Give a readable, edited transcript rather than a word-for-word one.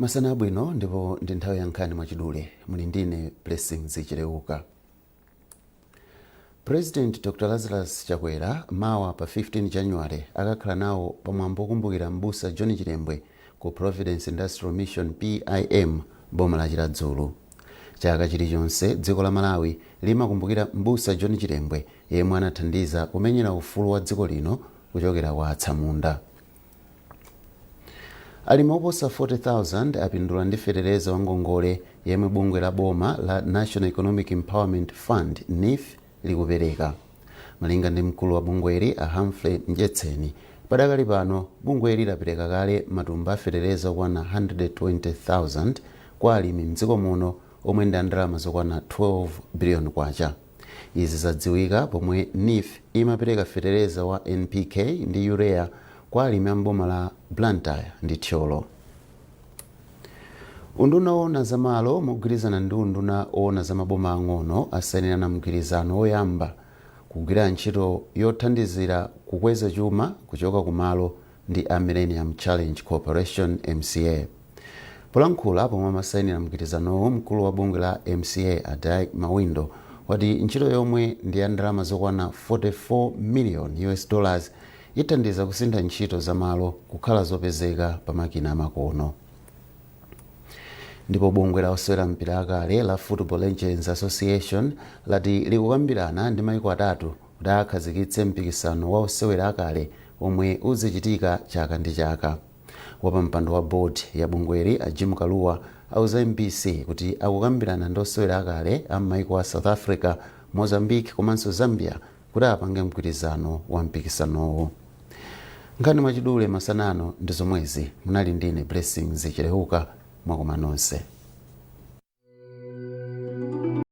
Masana abwino, ndipo ndi nthawi ya nkhani mwachidule. Muli ndine Blessings Chileuka. President Dr Lazarus Chakwera mawa pa 15 January akakhala nawo pamwambo wokumbukira Mbusa John Chilembwe ku Providence Industrial Mission, PIM, boma la Chiradzulu. Chaka chilichonse dziko la Malawi limakumbukira Mbusa John Chilembwe, yemwe anathandiza kumenyera ufulu wa dziko lino kuchokera kwa atsamunda. Alimi oposa 40,000 apindula ndi fetereza wa ngongole yemwe bungwe la boma la National Economic Empowerment Fund, NEEF, likupereka. Malinga ndi mkulu wa bungweli, a Humphrey Mdyetseni, padakali pano bungweli lapereka kale matumba a fetereza okwana 120,000 kwa alimi mdziko muno, omwe ndi ndalama zokwana 12 billion kwacha. Izi zadziwika pomwe NEEF imapereka fetereza wa NPK ndi urea kwa alimi a mboma la Blantyre ndi Thyolo. Unduna woona zamalo mogwirizana ndi unduna woona za maboma ang'ono asayinirana mgwirizano woyamba kugwira ntchito yothandizira kukweza chuma kuchoka kumalo ndi a Millennium Challenge Corporation, MCA. Polankhula pomwe amasayinira mgwirizanowo, mkulu wa bungwe la MCA, a Dyke Mawindo, wati ntchito yomwe ndi ya ndalama zokwana 44 million US dollars ithandiza kusintha ntchito zamalo kukhala zopezeka pa makina amakono. Ndipo bungwe la osewera mpira akale la Football Legends Association lati likukambirana ndi maiko atatu kuti akhazikitse mpikisano wa osewera akale omwe uzichitika chaka ndi chaka. Wapampando wa board ya bungweli, a Jim Kaluwa, auza MBC kuti akukambirana ndi osewera akale a maiko a South Africa, Mozambique komanso Zambia kuti apange mgwirizano wa mpikisanowo. Nkhani mwachidule masanano ndi zomwezi. Munali ndine Blessings Chileuka. Mwakoma nonse.